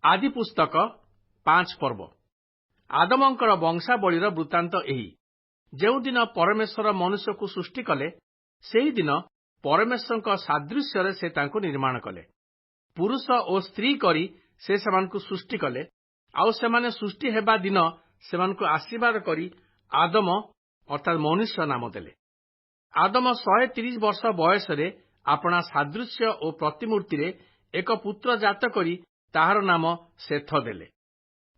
ଆଦିପୁସ୍ତକ 5 ପର୍ବ। ଆଦମଙ୍କର ବଂଶାବଳୀର ବୃତ୍ତାନ୍ତ ଏହି। ଯେଉଁଦିନ ପରମେଶ୍ୱର ମନୁଷ୍ୟକୁ ସୃଷ୍ଟି କଲେ, ସେହିଦିନ ପରମେଶ୍ୱରଙ୍କ ସାଦୃଶ୍ୟରେ ସେ ତାଙ୍କୁ ନିର୍ମାଣ କଲେ। ପୁରୁଷ ଓ ସ୍ତ୍ରୀ କରି ସେ ସେମାନଙ୍କୁ ସୃଷ୍ଟି କଲେ। ଆଉ ସେମାନେ ସୃଷ୍ଟି ହେବା ଦିନ ସେମାନଙ୍କୁ ଆଶୀର୍ବାଦ କରି ଆଦମ ଅର୍ଥାତ୍ ମନୁଷ୍ୟ ନାମ ଦେଲେ। ଆଦମ 130 ବର୍ଷ ବୟସରେ ଆପଣା ସାଦୃଶ୍ୟ ଓ ପ୍ରତିମୂର୍ତ୍ତିରେ ଏକ ପୁତ୍ର ଜାତ କରି ତାହାର ନାମ ସେଥ ଦେଲେ।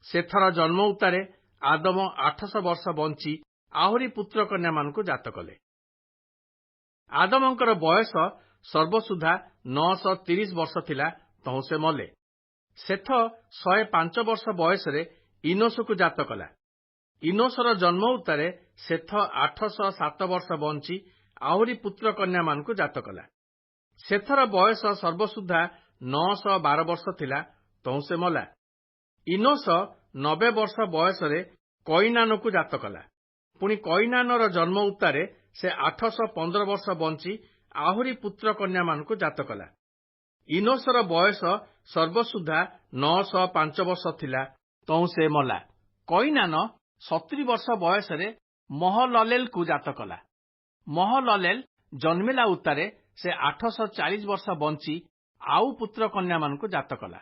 ସେଥର ଜନ୍ମ ଉତ୍ତାରେ ଆଦମ 800 ବର୍ଷ ବଞ୍ଚି ଆହୁରି ପୁତ୍ର କନ୍ୟାମାନଙ୍କୁ ଜାତ କଲେ। ଆଦମଙ୍କର ବୟସ ସର୍ବସୁଦ୍ଧା 930 ବର୍ଷ ଥିଲା, ତହୁଁ ସେ ମଲେ। ସେଥ 105 ବର୍ଷ ବୟସରେ ଇନୋସକୁ ଜାତ କଲା। ଇନୋସର ଜନ୍ମ ଉତ୍ତାରେ ସେଥ 807 ବର୍ଷ ବଞ୍ଚି ଆହୁରି ପୁତ୍ର କନ୍ୟାମାନଙ୍କୁ ଜାତ କଲା। ସେଥର ବୟସ ସର୍ବସୁଦ୍ଧା 912 ବର୍ଷ ଥିଲା, ତହୁଁ ସେ ମଲା। ଇନୋସ 90 ବର୍ଷ ବୟସରେ କଇନାନକୁ ଜାତ କଲା। ପୁଣି କଇନାନର ଜନ୍ମ ଉତ୍ତାରେ ସେ 815 ବର୍ଷ ବଞ୍ଚି ଆହୁରି ପୁତ୍ର କନ୍ୟାମାନଙ୍କୁ ଜାତ କଲା। ଇନୋସର ବୟସ ସର୍ବସୁଦ୍ଧା 905 ବର୍ଷ ଥିଲା, ତହୁଁ ସେ ମଲା। କଇନାନ 70 ବର୍ଷ ବୟସରେ ମହଲଲେଲକୁ ଜାତ କଲା। ମହଲଲେଲ ଜନ୍ମିଲା ଉତ୍ତାରେ ସେ 840 ବର୍ଷ ବଞ୍ଚି ଆଉ ପୁତ୍ର କନ୍ୟାମାନଙ୍କୁ ଜାତ କଲା।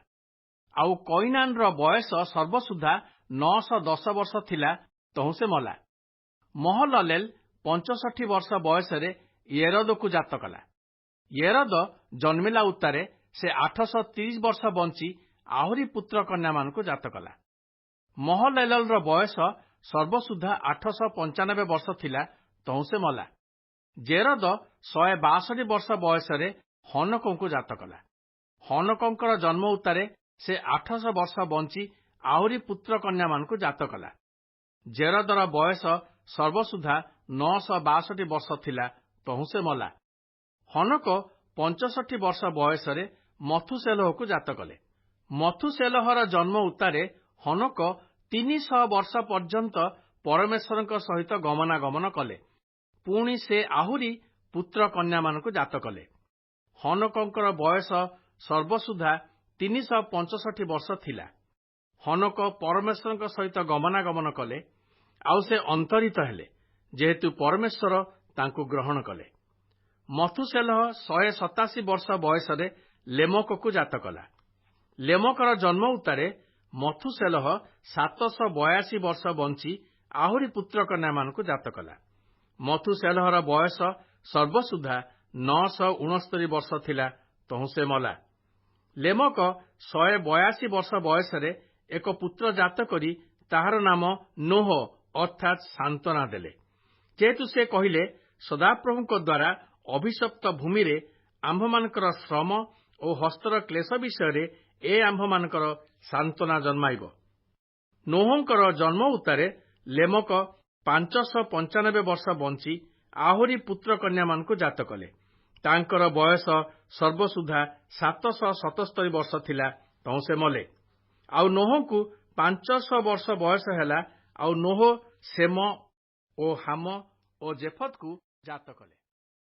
ଆଉ କଇନାନର ବୟସ ସର୍ବସୁଦ୍ଧା 910 ବର୍ଷ ଥିଲା, ତହୁଁ ସେ ମଲା। ମହଲଲେଲ 65 ବର୍ଷ ବୟସରେ ୟେରଦକୁ ଜାତ କଲା। ୟେରଦ ଜନ୍ମିଲା ଉତ୍ତାରେ ସେ 830 ବର୍ଷ ବଞ୍ଚି ଆହୁରି ପୁତ୍ର କନ୍ୟାମାନଙ୍କୁ ଜାତ କଲା। ମହଲଲେଲର ବୟସ ସର୍ବସୁଦ୍ଧା 895 ବର୍ଷ ଥିଲା, ତହୁଁ ସେ ମଲା। ଜେରଦ 162 ବର୍ଷ ବୟସରେ ହନକଙ୍କୁ ଜାତ କଲା। ହନକଙ୍କର ଜନ୍ମ ଉତ୍ତାରେ ସେ 800 ବର୍ଷ ବଞ୍ଚି ଆହୁରି ପୁତ୍ର କନ୍ୟାମାନଙ୍କୁ ଜାତ କଲା। ଜେରଦର ବୟସ ସର୍ବସୁଦ୍ଧା 962 ବର୍ଷ ଥିଲା, ତହୁଁ ସେ ମଲା। ହନକ 65 ବର୍ଷ ବୟସରେ ମଥୁସେଲହକୁ ଜାତ କଲେ। ମଥୁସେଲହର ଜନ୍ମ ଉତ୍ତାରେ ହନକ 300 ବର୍ଷ ପର୍ଯ୍ୟନ୍ତ ପରମେଶ୍ୱରଙ୍କ ସହିତ ଗମନାଗମନ କଲେ। ପୁଣି ସେ ଆହୁରି ପୁତ୍ର କନ୍ୟାମାନଙ୍କୁ ଜାତ କଲେ। ହନକଙ୍କର ବୟସ ସର୍ବସୁଦ୍ଧା 365 ବର୍ଷ ଥିଲା। ହନକ ପରମେଶ୍ୱରଙ୍କ ସହିତ ଗମନାଗମନ କଲେ, ଆଉ ସେ ଅନ୍ତରିତ ହେଲେ, ଯେହେତୁ ପରମେଶ୍ୱର ତାଙ୍କୁ ଗ୍ରହଣ କଲେ। ମଥୁସେଲହ 187 ବର୍ଷ ବୟସରେ ଲେମକକୁ ଜାତ କଲା। ଲେମକର ଜନ୍ମ ଉତ୍ତାରେ ମଥୁସେଲହ 782 ବର୍ଷ ବଞ୍ଚି ଆହୁରି ପୁତ୍ର କନ୍ୟାମାନଙ୍କୁ ଜାତ କଲା। ମଥୁସେଲହର ବୟସ ସର୍ବସୁଦ୍ଧା 969 ବର୍ଷ ଥିଲା, ତହୁଁ ସେ ମଲା। ଲେମକ 182 ବର୍ଷ ବୟସରେ ଏକ ପୁତ୍ର ଜାତ କରି ତାହାର ନାମ ନୋହ ଅର୍ଥାତ୍ ସାନ୍ତ୍ୱନା ଦେଲେ, ଯେହେତୁ ସେ କହିଲେ, ସଦାପ୍ରଭୁଙ୍କ ଦ୍ୱାରା ଅଭିଶପ୍ତ ଭୂମିରେ ଆମ୍ଭମାନଙ୍କର ଶ୍ରମ ଓ ହସ୍ତର କ୍ଲେଶ ବିଷୟରେ ଏ ଆମ୍ଭମାନଙ୍କର ସାନ୍ତ୍ୱନା ଜନ୍ମାଇବ। ନୋହଙ୍କର ଜନ୍ମ ଉତ୍ତାରେ ଲେମକ 595 ବର୍ଷ ବଞ୍ଚି ଆହୁରି ପୁତ୍ର କନ୍ୟାମାନଙ୍କୁ ଜାତ କଲେ। ତାଙ୍କର ବୟସ ସର୍ବସୁଦ୍ଧା 777 ବର୍ଷ ଥିଲା, ତହୁଁ ସେ ମଲେ। ଆଉ ନୋହଙ୍କୁ 500 ବର୍ଷ ବୟସ ହେଲା, ଆଉ ନୋହ ସେମ ଓ ହାମ ଓ ଜେଫତକୁ ଜାତ କଲେ।